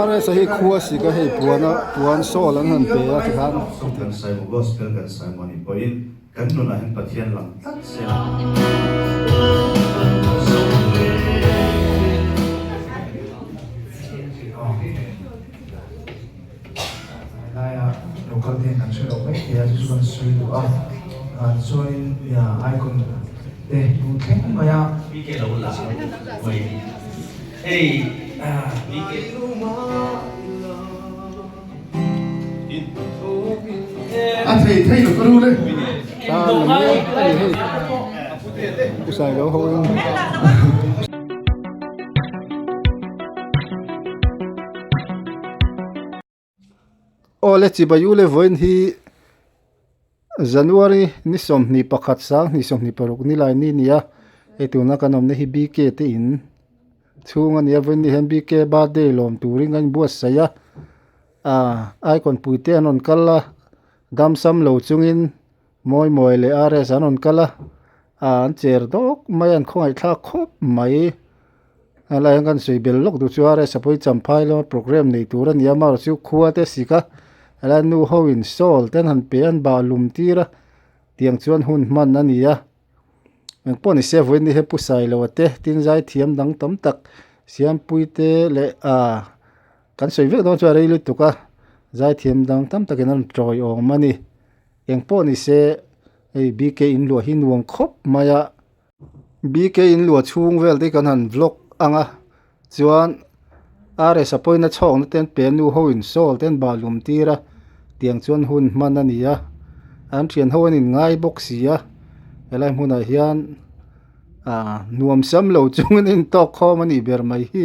RS a hi khua sik a hei puan a puan sawl an han pe a tikhan. Kan nunah hian Pathian lang tlat se la. Laia local te hian kan hre lo mai thei a, chu chu kan sawi duh a, chuanin icon te hnu thleng mai a. BK lo la mai hei BK. A thei thei lo ka ru le. Tan a ni a ni hei Pu Sailo ho in. Aw le chibai u le vawiin hi January ni 21 2026 nilai ni a ni a hei tuna kan awmna hi BK te in chhung a ni a vawiin ni hian BK birthday lawm turin kan inbuatsaih a ah icon pui te an rawn kal a damsam lo chungin mawi mawi leh RS an rawn kal a ah an cher dawk mai a an khawngaih thlak khawp mai a lai hian kan sawi bel lawk duh chu RS a pawh hi champhai lama programme nei tur a ni a amaherawhchu chu khua te sik a helai nu ho in sawl te an han pe a an bah lum tir a tiang chuan hun hman a ni a. Eng pawh ni se vawiin ni hi pu Sailoa te tin zai thiam dang tam tak Siampui te leh ah kan sawi vek dawn chuan a rei lutuk a zai thiam dang tam takin an rawn tawiawm a ni. Eng pawh ni se hei BK in luah hi nuam khawp mai a BK in luah chhung vel te hi kan han vlog ang a chuan RS a pawhin a chhawkna te an pe a nu ho in sawl te an bah lum tir a tiang chuan hun hman a ni a an thian ho an in ngai bawk si a helai hmunah hian ah nuam sam lo chungin a intawk khawm a nih ber mai hi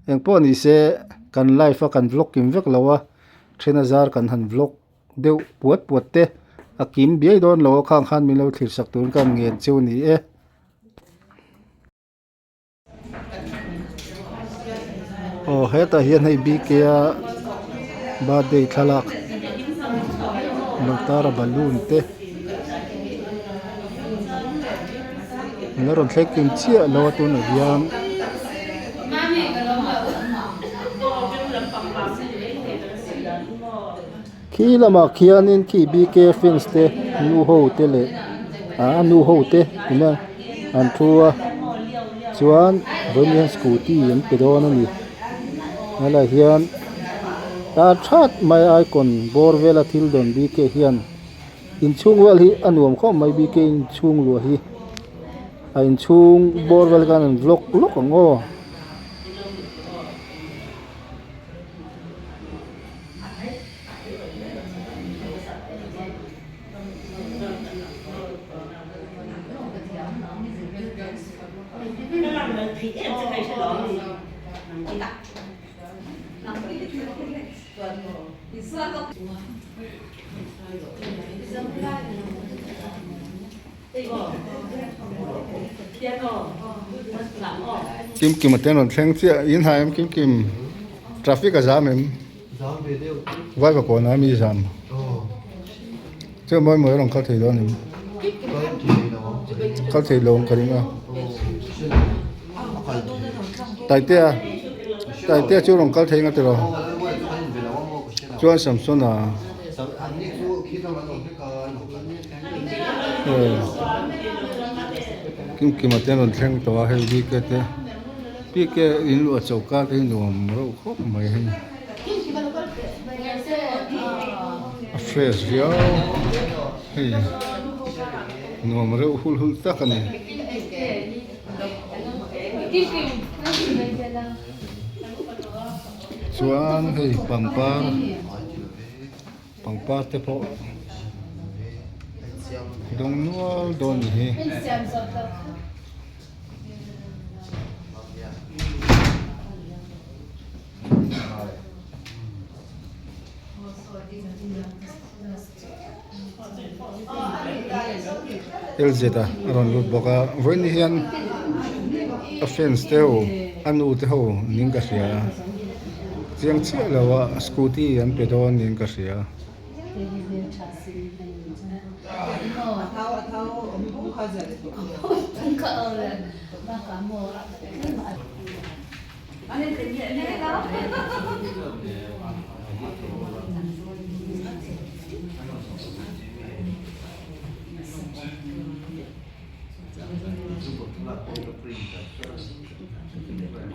engpawh ni se kan live a kan vlog kim vek lo a then a zar kan han vlog deuh puat puat te a kim biai dawn lo a khang khan min lo thlir sak turin ka han ngen cheu a ni e. Aw hetah hian hei BK a birthday thlalak lo tar a balloon te an la rawn thleng kim chiah lo a tunah hian. Khi lamah khianin khi BK fans te nu ho te leh ah nu ho te ina an thu a chuan vawiin hian scooty an pe dawn a ni helaiah hian tar that mai a icon bawr vela thil dawn BK hian inchhung vel hi a nuam khawp mai BK inchhung luah hi a inchhung bawr vel khan an vlog lawk ang aw. Kimkima te an rawn thleng chiah in hai em Kimkim traffic a zam em vai va kawn a mi zam chuan mawi mawi a rawn kal thei dawn em kal thei lo ang ka ring a Taitea Taitea chu a rawn kal thei ang a tiraw chuan Samsona. Kimkima te an rawn thleng tawh a hei bike te bike in luah choka te hi nuam reuh khawp mai hei a fresh viau hei nuam reuh hul hul tak a ni. Chuan hei pangpar. Pangpar te pawh dawng nual dawn ni hi. LZ a rawn lut bawk a vawiin hian a fans te ho a nu te ho niin ka hria a chiang chiah lo a scooty an pe dawn niin ka hria.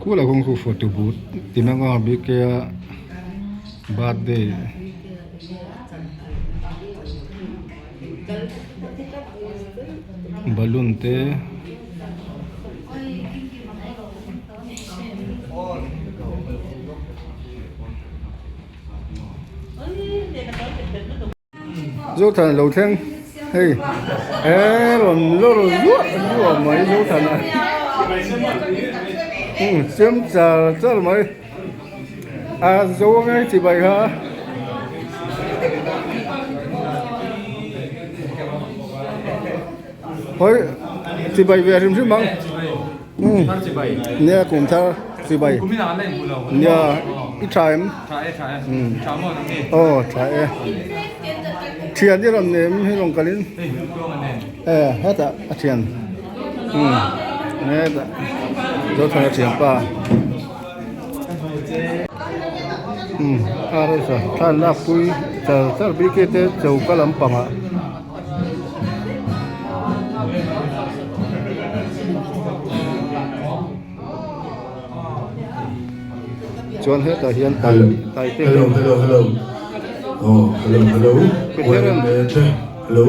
Khulai kawng chu photo booth ti mai ang a bk a birthday balloon te Zothan lo thleng hei he rawn lawr zuah zuah mai Zothana umm chem char char mai a zo ange chibai kha. Hawi chibai ve hrim hrim ang umm nia kum thar chibai nia i tha em umm aw tha e thian i rawn nem hi rawn kalin e hetah a thian umm hetah Zothana thianpa umm a resa thlan lakpui char char bik te choka lampangah. Chuan hetah hian tai tai te Hello hello hello oh hello hello hello hello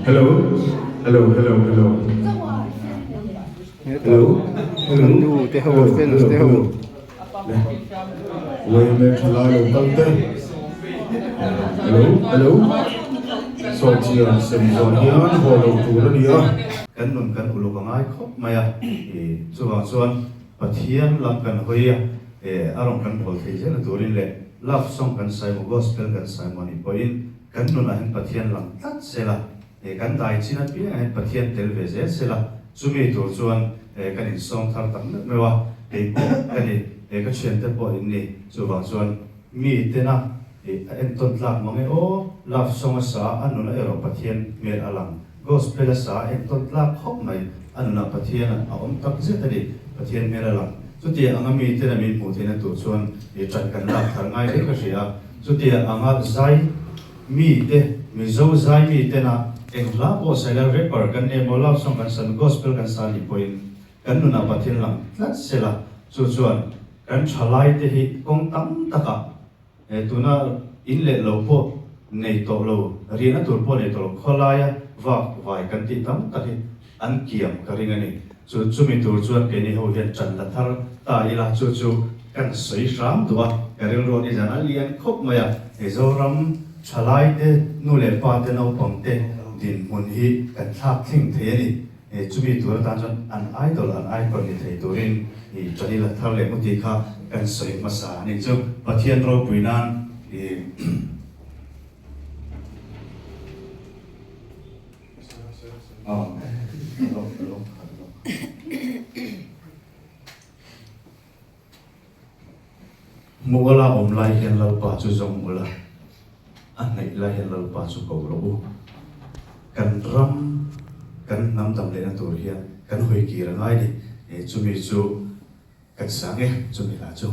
hello hello hello hello hello nu te ho fans te ho Uaime thalai lo kal te. Hello, hello. Sawhchiar sem zawh hian haw lo tur a ni a. Kan nun kan uluk a ngai khawp mai a, chuvang chuan Pathian lam kan hawi a, a rawn kan bawl thei zel a turin leh love song kan sawi maw gospel kan sawi maw nih pawhin kan nunah hian Pathian lang tlat sel a, kan dai chin apiangah hian Pathian tel ve zel sel a, Chumi tur chuan kan insawm thar tak meuh meuh a, kei pawh ka ni, ka thiante pawh in ni. Chuvang chuan mi tena a entawn tlak mang e aw, love song a sa, a nuna erawh Pathian hmel a lang. Gospel a sa, a entawn tlak khawp mai, a nunah Pathian a awm tak zet a ni, Pathian hmel a lang. Chutia anga mi tena min hmuh theihna tur chuan ṭan kan lak thar ngai hle ka hria a, chutia anga zai, Mi te, Mizo zai mi tena eng hla pawh saila rapper kan emaw love song kan sa gospel kan sa nih pawhin kan nunah Pathian lang tlat sela chu chuan kan thalai te hi kawng tam takah tuna in leh lo pawh nei tawh lo riahna tur pawh nei tawh lo khawlaia vak vai kan tih tam tak hi an kiam ka ring a ni. Chu chumi tur chuan keini ho hian ṭan la thar ta ila chu chu kan sawi hram duh a, ka rilru a ni zan a lian khawp mai a, Mizoram ṭhalaite nu leh pa te naupang te dinhmun hi kan thlak thleng thei a ni. Chumi tur atan chuan an idol an icon ni thei turin ṭan ila thar leh hmu tih kha kan sawi hmasa a ni. Chu Pathian ropui nan Muala awm lai hian Lalpa chu zawng ula, a hnaih lai hian Lalpa chu ko rawh u. Kan ram, kan hnam dam lehna tur hian kan hawi kir a ngai ni. Chumi chu kan sang e, chumi lah chu.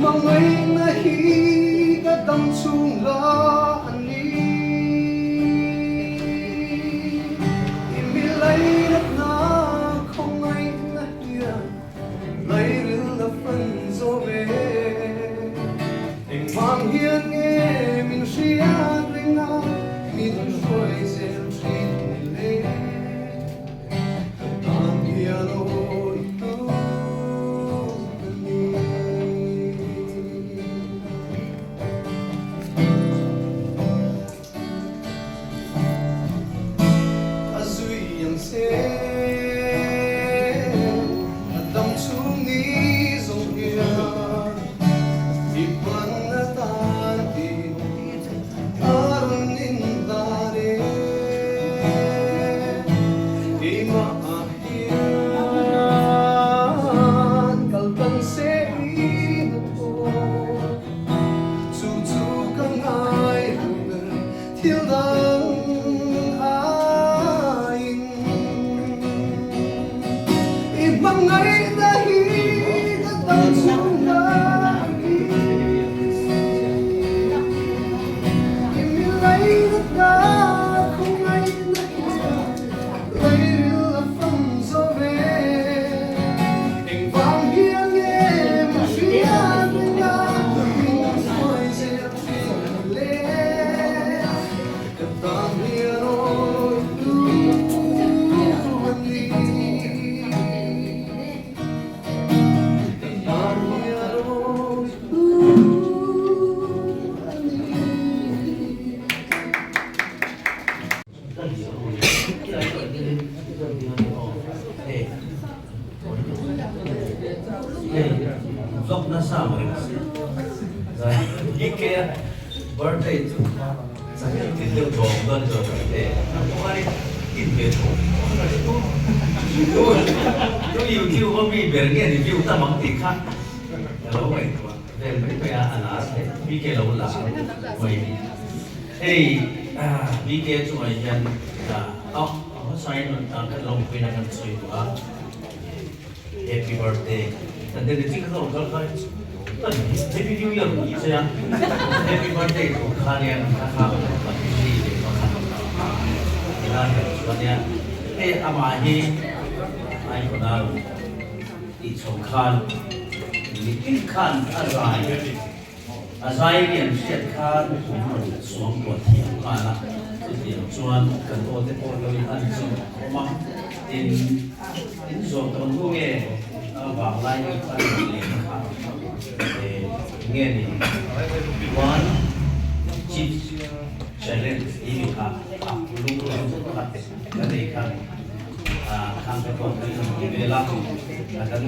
hmangaihna hi ka dam chhung la a ni. I mi lainatna khawngaihna hian lairil a fan zo ve. Engvang hian nge min hriat reng a, min hruai zel thin ni le? Ka tan hian awi tu ka ni. Ka zui ang che, ka dam chhung ni zawng hian i hman atan tih a rawn inhlan e. Keimah ah hian kal tang se i hnathawh. Chu chu ka ngai lo ber thil dang aiin. I hmangaihna hi ka dam chhung a ni. I mi lainatna khawngaihna hian Lairil a fam zo ve. Engvang hian nge min hriat reng a, min hruai zel thin le? Ka tan hian awi tu a ni. Ka tan hian awi tu a ni. Hei BK chungah hian a hmasain kan lawmpuina kan sawi duh a, Happy Birthday kan ti ni kha kal kha Happy New Year tih che a, Happy Birthday tur kha nia kha kha mi leh pakhat ila her chuan nia hei amah hi icon a tih chho khan mitin khan a zai. A zai lian hriat kha kum rawn suang tuah thiam nghal a, chutiang chuan kan aw te pawh lo in an zawm khawm a, tin in zawh tawh hnu nge a vanglai ni kha rawn leng kha nge ni one chip challenge tih mi kha a lung rawn zet kha ka nei kha. Khang te pawh kan han ti vel a, kan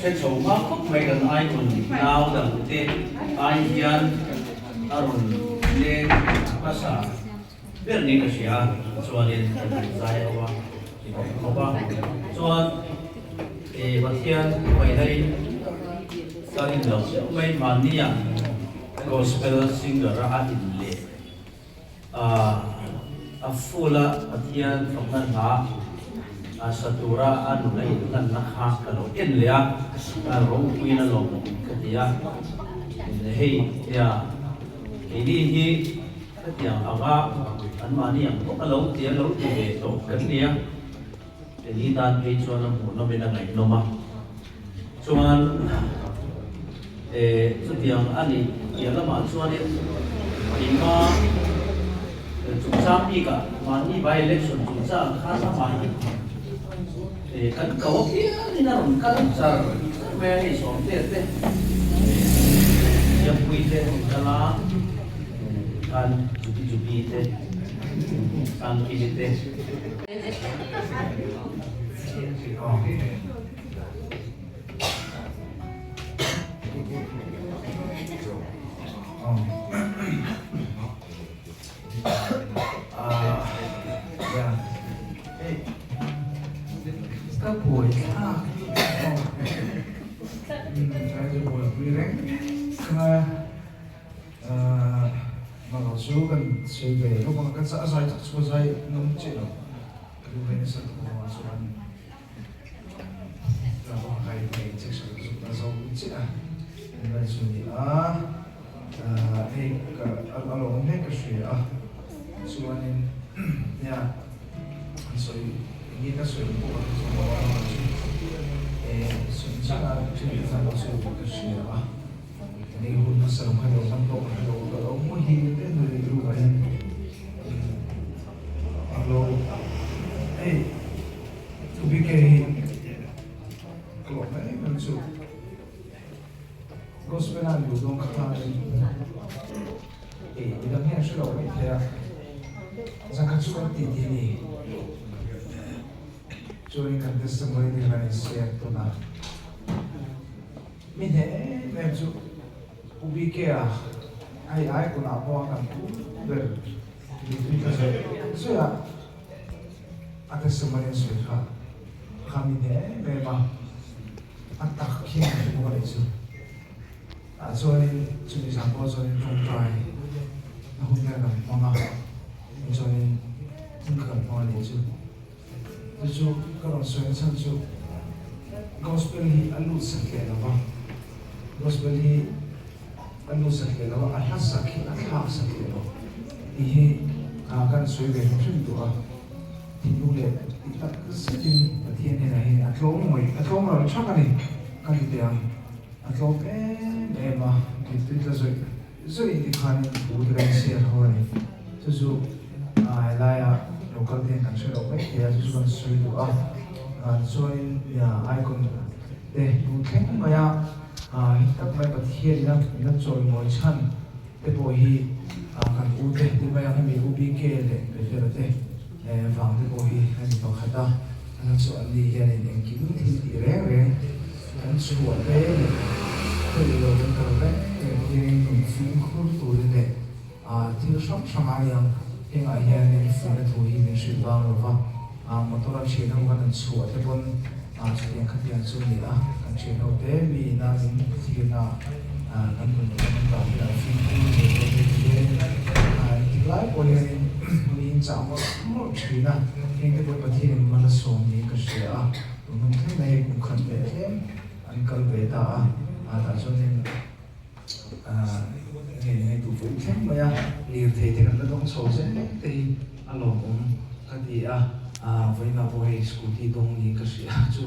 hre chho hma khawp mai kan icon nau dang te ai hian a rawn leng hmasa ber niin ka hria chuanin kan han zai ho a ti khawp khawp a, chuan Pathian hruaina in kan in lo deuh mai mahnia gospel singer a in leh. A full a Pathian fakna hla a sa tura a nun a inhlanna kha ka lo en leh a, a ropuiin a lawmawm ka ti a, hei tia keini hi hetiang anga anmahni ang bawk a lo ti a lo ti ve tawh kan ni a, keini tan phei chuan a hmuhnawmin a ngaihnawm a, chuan Chutiang a ni piah lamah chuanin keima chungchang bikah mahni by election chungchang khan amah hi kan ko apiangin a rawn kal char char mai a, hei Sawmtea te Siampuii te rawn kal a, khan Jubi Jubi te Sangkimi te. Ka buai thlak hi buaipui reng reng a, mahlo chu kan sawi ve lawk ang, ka zai tak chu ka zai ngam chiah lo, ka duh ve nasa tawh a chuan. Tunlai chu ni a, hei ka a lo awm hle ka hria a, chuanin nia an sawi eng nge ka sawi ang pawh ka hre chuang lo a, amaherawhchu sawi chiah a ṭhen te khan chu ka hria a, hei hun hmasa lam kha lo hman pawh ka hre lo, ka lo muhil te hnui ruk ah hian a lo hei BK hi ka lawm em em chu. Gospel a luh dawn kha ei midang hian hre lo mai thei a, zan khat chu kan titi a ni. Chuanin kan testimony te khan in share tawn a, mi hneh em em chu Pu BK-a hei ai kunah pawh a kan pu ber mitui ka zawih zawih a, a testimony an sawi kha kha mi hneh em em a. A tak khian a hre bawk a nih chu. Tah chuanin chumi zan pawh chuanin tawngtai a hun vel kan hmang a, chuanin hun kha kan hmang a nih chu. Chu chu ka rawn sawi na chhan chu Gospel hi a lut sak leh lo va, Gospel hi a lut sak leh lo va, a hla sak hi a thlak sak leh lo tih hi kan sawi ve hrim hrim duh a. Thinlung leh ti tak zetin Pathian hnenah hian a tlawm ngawih, a tlawm ral thak a ni ka ti teh ang. A tlawm em em a, mittui tla zawih zawih ti khanin thu te kan share ho a ni. Chu chu helaia local te hian kan hre lo mai thei a, chu chu kan sawi duh a. Chuanin icon te lu thleng mai a, heti tak mai Pathian ina min la chawimawi chhan te pawh hi kan u te ti mai ang hemi U BK leh Bethel te vang te pawh hi a ni pakhat a, an chu an ni hianin engkim thil tih reng reng kan chhuah te leh khawih lo kan kal reng reng hianin nun fimkhur turin leh thil hrang hrang a niang hengah hianin fuihna thu hi min hrilh vang lo va, motor a thian ho kan han chhuah te pawn chutiang khatiang chu a ni a, kan thian ho te mi ina min thirna kan nun kan dah hian fimkhur ve dawn te ti hianin engtik lai pawh hianin miin chah mawlh mawlh thin a, heng te pawh hi Pathianin mal a sawm niin ka hria a, tun hun thleng mai hei kum khat leh tlem an kal ve ta a, tah chuanin ngei ngei duh pawh thleng mai a, lirthei te kan la dawng chho zel te hi a lawmawm ka ti a, vawiinah pawh hei scooty dawng niin ka hria chu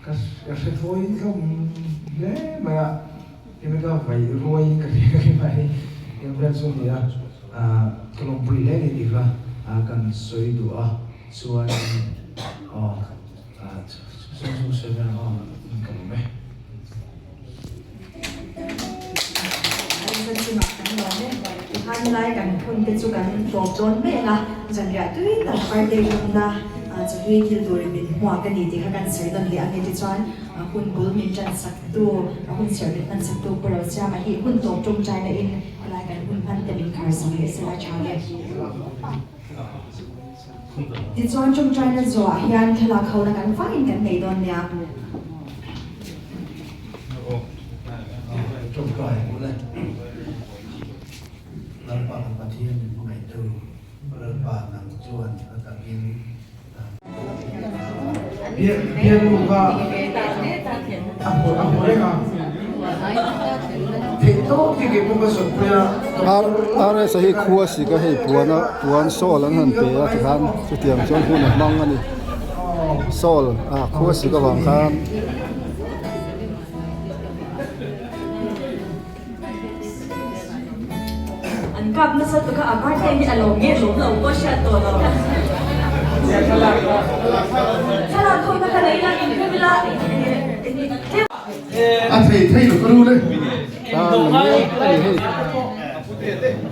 ka hre thawi hlawm hle mai a, hemi ka vai ruai ka hria ka hre mai eng vel chu a ni a, ka lawmpui hle ni tih kha kan sawi duh a, chuanin aw chu chu sawi vel ang aw ka lawm e. Chungah kan lawm e. Tikhan lai kan hun te chu kan tlawm dawn mek a, zanriah tui tak birthday lawmna chawhlui thil turin min hmuak a ni tih kha kan sawi nawn leh ang e. Tichuan hun bul min tan sak tu, hun serh min hman sak tu Pu Rosiama hi hun tawp tawngtai na in helai kan hun hman te min khar sak leh sela tha e. Tichuan tawngtaina zawhah hian thlalak hona kan vangin kan nei dawn nia. Tawngtai hmuh le Lalpa kan Pathian min hmangaihtu Lalpa nang chuan a takin Biaknu kha a hmu a hmu reng a, theih tawp hi kei pawh ka zawhpui a. RS a hi khua sik a hei puan a puan sawl an han pe a tikhan chutiang chuan hun a hmang a ni sawl a khua sik avang khan. An kap nasa tuk a, a birthday hi a lawm nge lawm lo pawh hriat tawh lo. Thlalak ho na ka nei la, in hmu ila. A thei thei lo ka ru le. Ta ni a ni hei.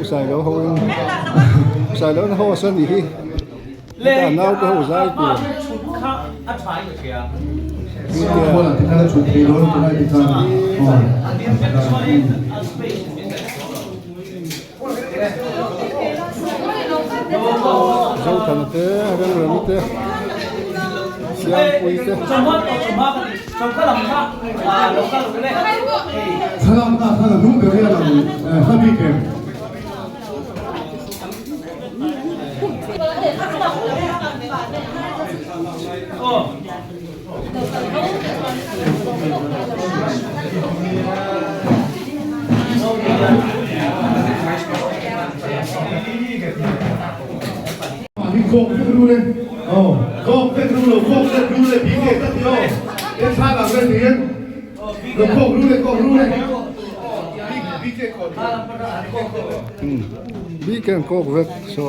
Usailo ho in Usailo na ho a sawn ni hi. Heta nau te ho zai tur. Zothana te, Remremi te, Siampuii te. Kawk vek ru le. Aw. Kawk vek ru lo, kawk vek ru le BK ka ti aw. He thla lang reng hian lo kawk ru le, kawk ru le. BK kawk. BK an kawk vek so.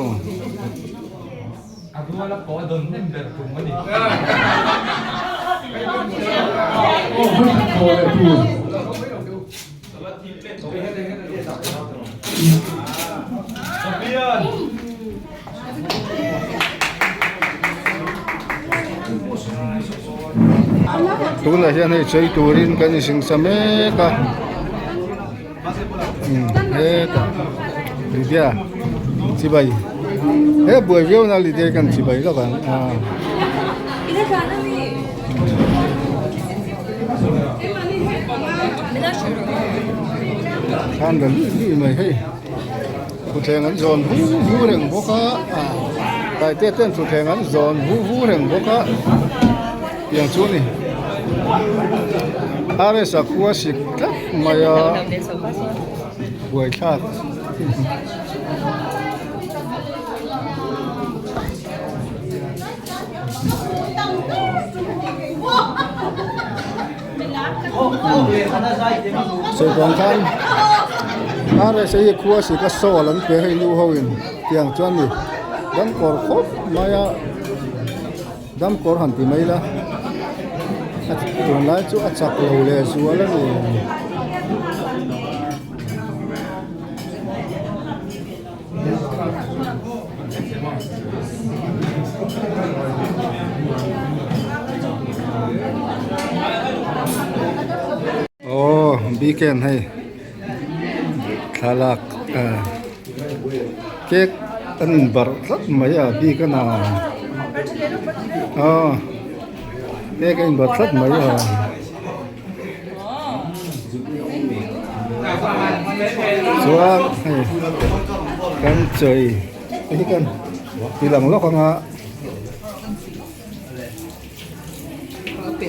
A rual a pawh a dawn hnem ber tum a ni. Aw hman khat thaw leh tur. Tunah hian hei chei turin kan insingsa mek a hetah Lydia chibai he buai viau na Lydia kan chibai lawk ang a. Khan la luih luih mai hei thutthleng an zawn vu vu reng bawk a ah taite ten thutthleng an zawn vu vu reng bawk a tiang chu a ni RS a khua sik tlat mai a buaithlak. Sawipuan khan RSA hi khua sik a sawl an pe hei nu ho in tiang chuan ni damkawr khawp mai a damkawr han ti mai ila a tunlai chu a chak lo leh zual a ni. Aw weekend hei thlalak ah cake an in barh tlat mai a bik a na aw cake a in barh tlat mai a. Chuan hei kan chei hei hi kan ti lang lawk ang a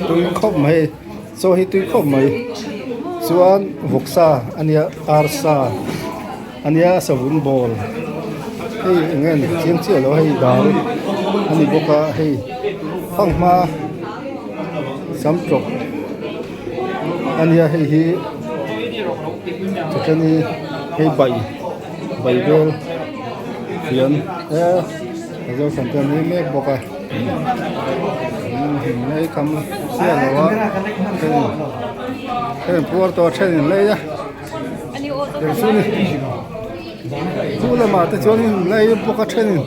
tui khawp mai chaw hi tui khawp mai chuan vawksa a nia arsa a nia savun bawl hei eng nge ni chiang chiah lo hei dal a ni bawk a hei fanghma sam tawp a nia hei hi chutani hei bai bai vel fian e a zo thlan te an ei mek bawk a ei kham chiah lo a then puar tawh a then in lei a. Chu lamah te chuanin lei bawk a thenin.